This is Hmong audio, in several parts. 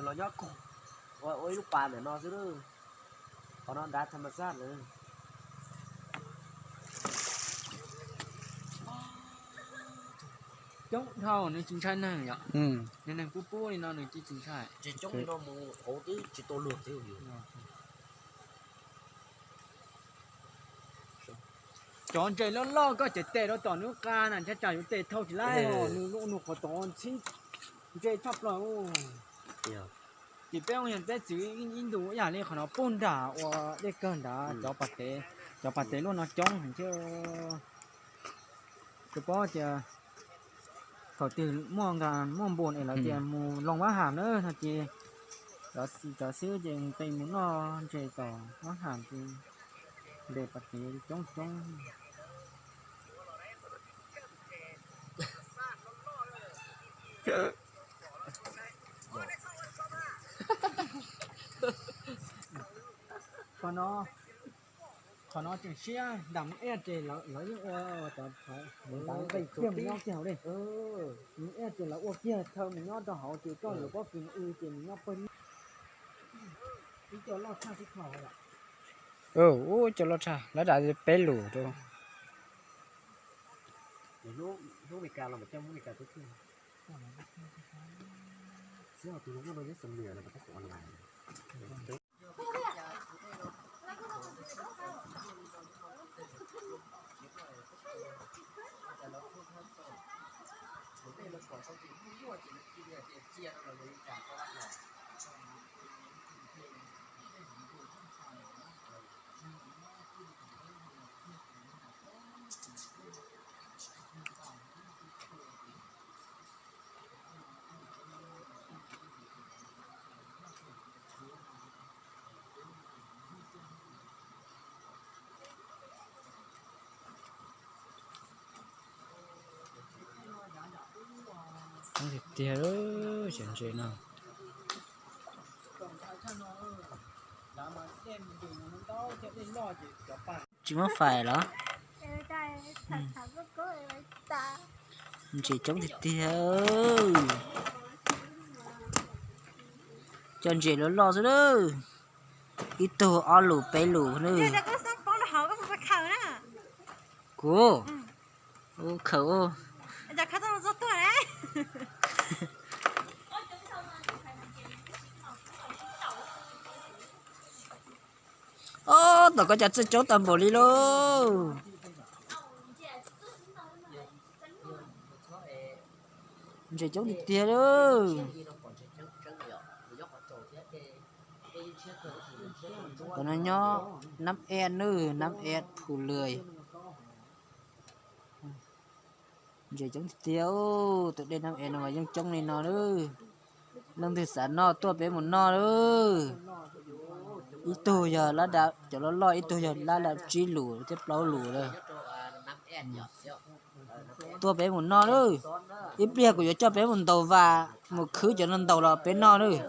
Nyob ua ib lub pas ntawm no xwb, qhov no dav tham mas xaj lawm. Coob dhau nws tsis ntshai neeg yom. Nws neeg pub pub li no nws tsis ntshai. Tsis coob li no mus hauv twb tsis tau luag twb. Cov ntses loj loj koj tseem tes rau tom nws qa na, ntshai tsam yuav tes thau tsis laib, nws lub nus qhov tod ntxhib ntse tshaj plaws. Ces peb ua yog peb txwv ib ntus ib yam li qhov no puag nram ua dej kawg nrad, cov pas tev, cov pas tev luaj no coob heev thiab. Tsis paub tias thaum twg muaj nkas muaj npun es lawv tias mus Looj Vab Ham na no ces cov xib ces nqis mus noj ntses tom Vab Ham ces ntes pas tev coob coob. Qhov no tseem siab, nram Mus Ej ces lawv yeej ua cov nqis kiag mus nyob kiag hauv li. Mus Ej ces lawv ua kiag chaw mus nyob rau hauv ces koj yuav pob kws mus ces mus nyob pawg. Ib co loj tshaj xwb thaum. Ub, co loj tshaj, lawv dam peb lus rau. Hnub Meskas los mas coj Hmoob Meskas tuaj thiab. Xwb ho tus lus muaj no nyob Xam Nuam los mas tab tom online. Coob tiag tiag cov ntses no. Tsis muab fais los? Ntses coob tiag tiag. Cov ntses loj loj xwb na. Ib tug ob lus peb lus na. Kuv, u, khawm u. Ob, tom koj cas txawj coob tag npaum li lauj. Ntses coob tiag tiag lauj. Tom no nyob Nab Ej nawb, Nab Ej Phu Lwm. Ntses coob tiag tiag, tus dej Nab Ej no mas yeej coob li no nawb. Leej twg xav noj tuaj peb mus noj nawb. Ib tug yog lab dab, cov loj loj, ib tug yog lab dab tsib lus thiab plaub lus lawm. Tuaj peb mus noj nawb. Ib pliag kuv yuav coj peb mus ntaus vas, mus khwb cov no ntaus los peb noj nawb.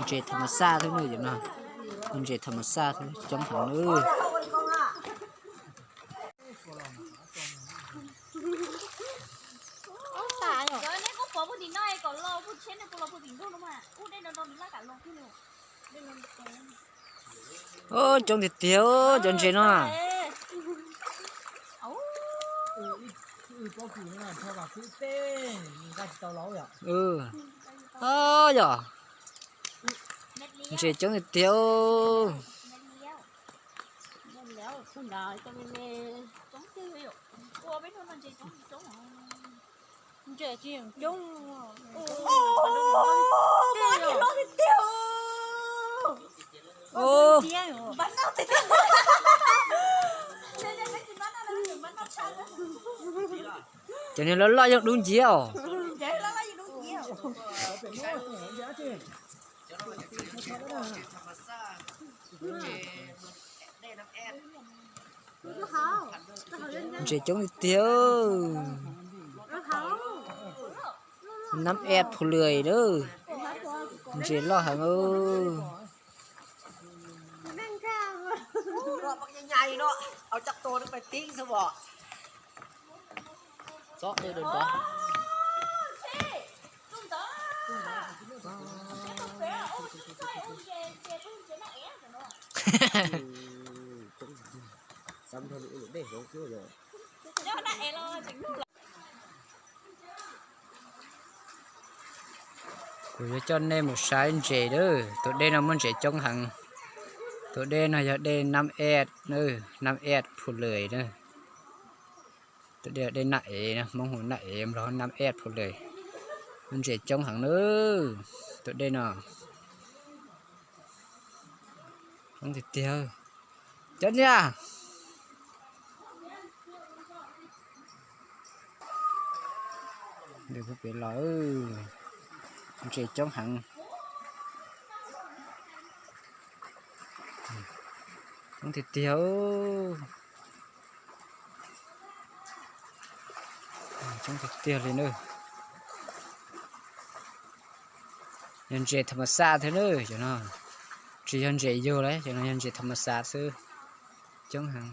Ntses tham mas xaj thiab nawb, ntses tham mas xaj thiab coob heev nawb. Coob tiag tiag cov ntses no. Yog, ntses coob tiag tiag. Cov niag loj loj yeej dub nciab os. Ntses coob tiag tiag. Nab Ej Phu Lwm lawm. Ntses loj heev. Tais no, au cov tua no pais tib xwb os. Txob qw rau nrad. Kuv yuav coj nej mus saib ntses lawm. Tus dej no muaj ntses coob heev. Tus dej no yog dej Nam Ej, Nam Ej Phu Lwm na. Tus dej, dej Nam Ej, Hmoob hu Nam Ej, Nplog hu Nam Ej Phu Lwm. Muaj ntses coob heev na. Tus dej no coob tiag tiag. Cov niag Nws pem los, ntses coob heev. Coob tiag tiag, coob tiag tiag li na. Yog ntses tham mas xaj thiab na, cov no tsis yog ntses yug lawm, cov no yog ntses tham mas xaj xwb, coob heev.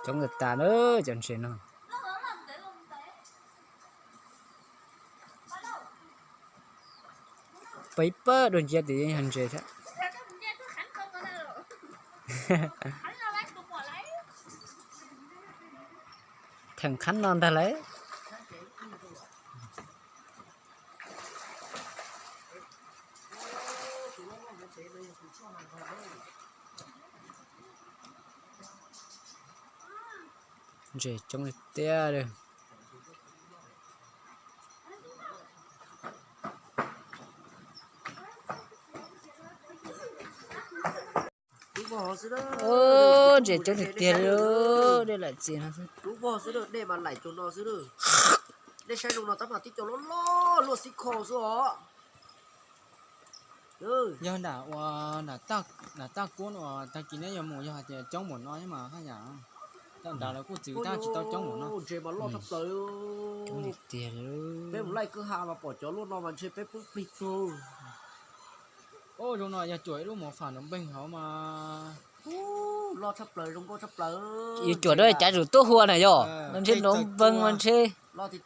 Coob tas tas na cov ntses no. Peb pab dua ncia tias yeej yog ntses thiab. Theem qhab no ntag lauj. Ntses coob tiag li. Ntses coob tiag tiag li, dej laim txias no xwb. Dej mas laim coob no xwb. Nej saib zoo no tab mas tib co loj loj luaj xib kho xwb os. Yog nram uas nram taj kuab uas tag kis neb yuav mus yog hais tias coob npaum no mas haj yam, nram lawv kuj txwv tab tsis tau coob npaum no. Ntses mas loj tshaj plaws. Peb mus laij kwj ha mas pom cov luaj no mas ntshe peb pub plig tug. Zoo no yog cuam ib lub mov fam nrov npeeg hauv mas. Loj tshaj plaws, zoo nkauj tshaj plaws. Yus cuam rau cav zuj tuaj hua na yog, ntshe nrov npeeg mas ntshe.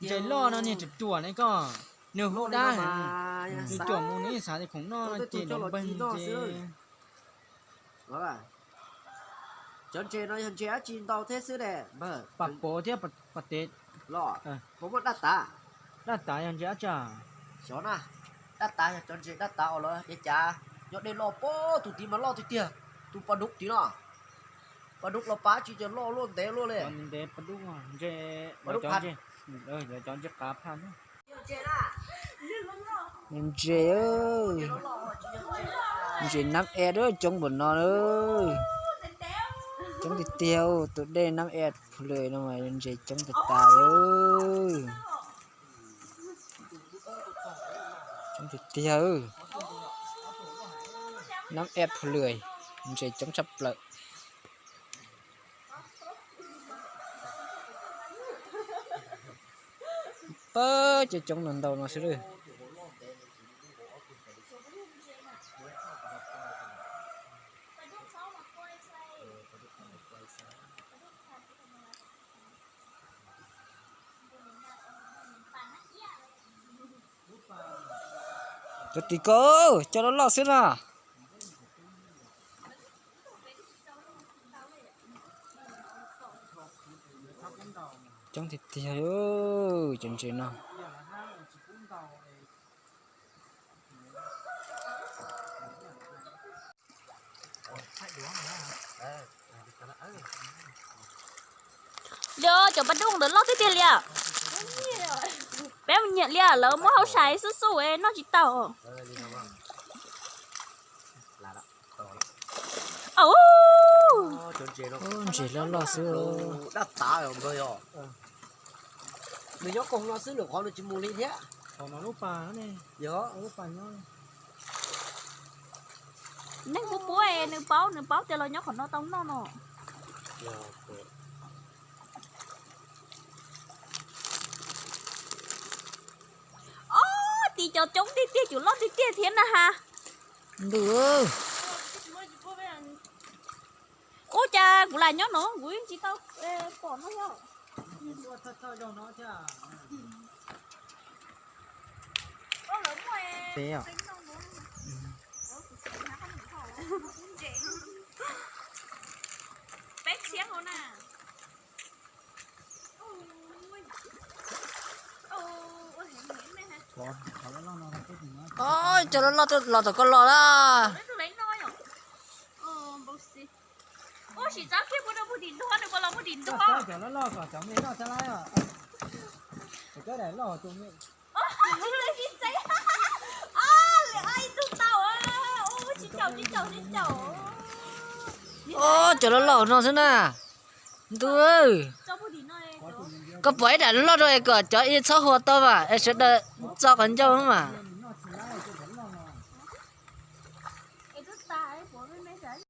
Ntses loj no niag cuam cuam ne koj, nws hu dab, nws cuam mus nws yeej xav tias khoom noj no ces nrov npeeg ces. Cov ntses no yog ntses dab tsi ntau thiab xwb ne? Pas pov thiab pas tev. Los, puas muaj daj tav? Daj tav yog ntses dab tsi? Xyov na, daj tav yog cov ntses daj tav uas lawv ev cav nyob dej loj pob, tus tid mas loj tiag tiag, tus pas dub tid no. Pas dub los pas tsis ces loj luaj ntev luaj li. Pas dub, cov ntses qav phaj. Ntses, ntses Nam Ej coob npaum no, coob tiag tiag, tus dej Nam Ej Phu Lwm no mas ntses coob tas tas li. Coob tiag tiag, Nam Ej Phu Lwm, ntses coob tshaj plaws. Pab cov coob ntau ntau no xwb lawm. Cov tim ko, cov loj loj xwb na. Coob tiag tiag li cov ntses no. Li cov pas dub ntawd loj tiag tiag li. Peb mus nyiam li lawv muab hauv sai xub xub noj tsis tau. Ntses loj loj xwb. Daj tav npawg yog. Nws nyob koog no xwb, lwm qhov nws tsis mus li thiab. Yog. Neeg puab puab nws paub, nws paub tias los nyob qhov no tau noj no. Cov coob tiag tiag, cov loj tiag tiag thiab na ha. Ntuj. Ua cas kuv lam nyob no kuv yeej tsis tau pom no yog. Peb txhiab hauv na. Cov loj loj los tom koj los lawm. Cov loj loj no xwb na. Ntuj, koj pom ib daim loj loj rau es kom cov i txhob hua tau mas es sawv daws tso qhov ncauj mas.